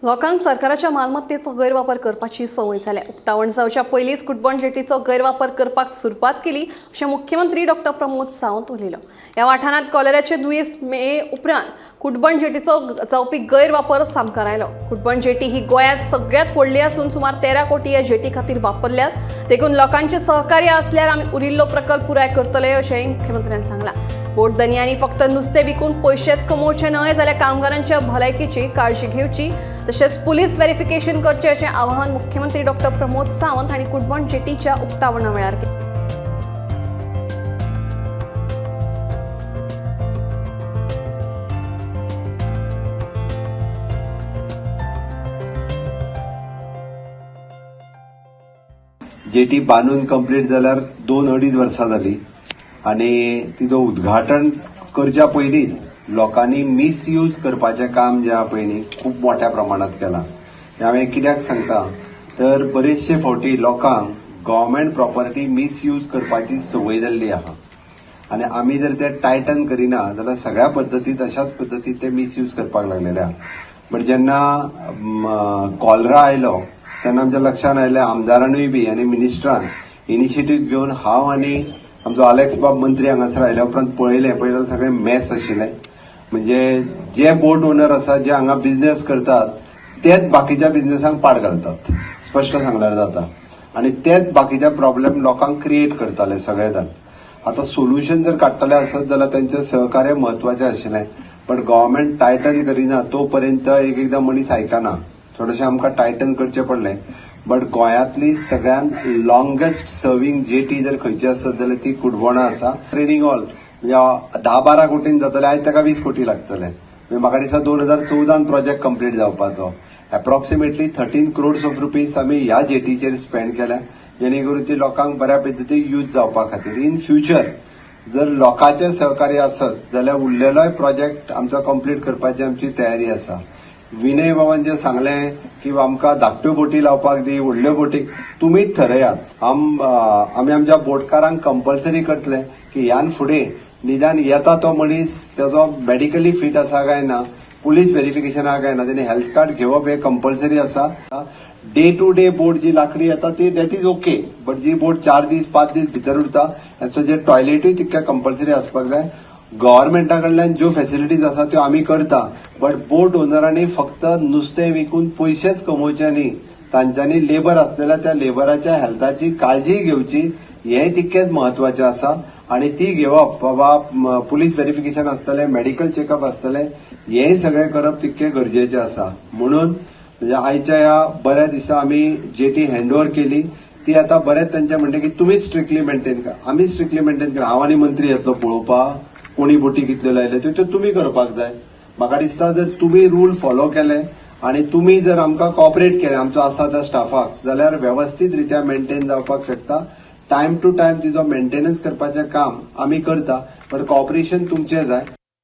लोकांक सरकाराच्या मालमत्तेचो गैरवापर करपाची संवय जाल्या. उक्तावण जावच्या पयलींच कुटबण जेटीचो गैरवापर करपाक सुरवात केली अशें मुख्यमंत्री डॉक्टर प्रमोद सावंत उलयलो. ह्या वाठारांत कॉलेराचे दुयेंस मेळे उपरांत कुटबण जेटीचो जावपी गैरवापर सामकार आयलो. कुटबण जेटी ही गोंयांत सगळ्यांत व्हडली आसून सुमार 13 कोटी ह्या जेटी खातीर वापरल्यात. देखून लोकांचे सहकार्य आसल्यार आमी उरिल्लो प्रकल्प पुराय करतले अशेंय मुख्यमंत्र्यान सांगलां. बोट धनयांनी फक्त नुस्तें विकून पयशेच कमोवचे न्हय जाल्यार कामगारांच्या भलायकेची काळजी घेवची तशेंच पुलीस व्हेरिफिकेशन करचें अशें आवाहन मुख्यमंत्री डॉक्टर प्रमोद सावंत हांणी कुटबण जेटीच्या उक्तावणा वेळार केलें. जेटी बांदून कंप्लीट जाल्यार 2-2.5 वर्सां जाली आनी तिचो उद्घाटन करच्या पयलींच लोकांनी मिसयूज करपाचें काम जें आहा पळय न्ही खूब मोठ्या प्रमाणांत केलां. हें हांवें कित्याक सांगता तर बरेचशे फावटी लोकांक गव्हर्मेंट प्रॉपर्टी मिसयूज करपाची संवय जाल्ली आहा आनी आमी जर ते टायटन करिना जाल्यार सगळ्या पद्दतीत अशाच पद्दतीत ते मिसयूज करपाक लागलेले आहा. बट जेन्ना कॉलरा आयलो तेन्ना आमच्या लक्षांत आयलें आमदारानूय बी आनी मिनिस्टरान इनिशिएटीव घेवन हांव आनी आमचो आलेक्स बाब मंत्री हांगासर आयल्या उपरांत पळयलें जाल्यार सगळें मॅस आशिल्लें. म्हणजे जे बोट ओनर आसा जे हांगा बिजनेस करतात तेच बाकीच्या बिजनेसांक पाड घालतात, स्पश्ट सांगल्यार जाता, आनी तेच बाकीच्या प्रॉब्लेम लोकांक क्रिएट करताले सगळे जाण. आतां सोल्युशन जर काडटले आसत जाल्यार तेंचें सहकार्य म्हत्वाचें आशिल्लें, बट गव्हर्मेंट टायटन करिना तो पर्यंत एक एकदां मनीस आयकना. थोडेशें आमकां टायटन करचें पडलें. बट गोंयांतली सगळ्यान लॉंगेस्ट सर्वींग जेटी जर खंयची आसत जाल्यार ती कुडबोणा आसा. ट्रेडींग हॉल म्हणजे 10-12 कोटीन जातले, आयज ताका 20 कोटी लागतले. म्हणजे म्हाका दिसता 2014 प्रोजेक्ट कंप्लीट जावपाचो. एप्रॉक्सिमेटली 13 क्रोड्स ऑफ रुपीज आमी ह्या जेटीचेर स्पेंड केल्या, जेणे करून ती लोकांक बऱ्या पद्दतीन यूज जावपा खातीर. इन फ्युचर जर लोकांचें सहकार्य आसत जाल्यार उरलेलोय प्रोजेक्ट आमचो कंप्लीट करपाची आमची तयारी आसा. विनय बाबान जें सांगलें की आमकां धाकट्यो बोटी लावपाक दी, व्हडल्यो बोटी तुमीच ठरयात. आमी आमच्या बोटकारांक कंपल्सरी करतले की ह्यान फुडें निदान येता तो मनीस तेजो मेडिकली फीट आसा काय ना, पुलीस व्हेरिफिकेशन आहा काय ना, तेणी हेल्थ कार्ड घेवप हें कंपल्सरी आसा. डे टू डे बोट जी लाकडी येता ती that is okay, but जी बोट 4 दीस 5 दीस भितर उरता सो जे टॉयलेटूय तितक्या कंपल्सरी आसपाक जाय. गव्हर्मेंटा कडल्यान ज्यो फेसिलिटीज आसा त्यो आमी करता, बट बोट ओनरांनी फक्त नुस्तें विकून पयशेच कमोवचे न्ही, तांच्यांनी लेबर आसलेल्या त्या लेबराच्या हेल्थाची काळजी घेवची हें तितकेंच म्हत्वाचें आसा. आनी ती घेवप बाबा पुलीस व्हेरिफिकेशन आसतलें, मेडिकल चेकअप आसतलें, हेंय सगळें करप तितकें गरजेचें आसा. म्हणून म्हणजे आयच्या ह्या बऱ्या दिसा आमी जेटी हँड ओवर केली. ती आतां बरेंच तांचें म्हणलें की तुमीच स्ट्रिक्टली मेंटेन करा, आमी स्ट्रिक्टली मेंटेन करा. हांव आनी मंत्री येतलो पळोवपाक कोणी बोटी कितल्यो लायल्यो त्यो तुमी करपाक जाय. म्हाका दिसता जर तुमी रूल फॉलो केले आनी तुमी जर आमकां कॉपरेट केलें आमचो आसा त्या स्टाफाक जाल्यार वेवस्थीत रित्या मेंटेन जावपाक शकता. टायम टू टायम तिजो मेंटेनन्स करपाचें काम आमी करता, बट कॉपरेशन तुमचें जाय.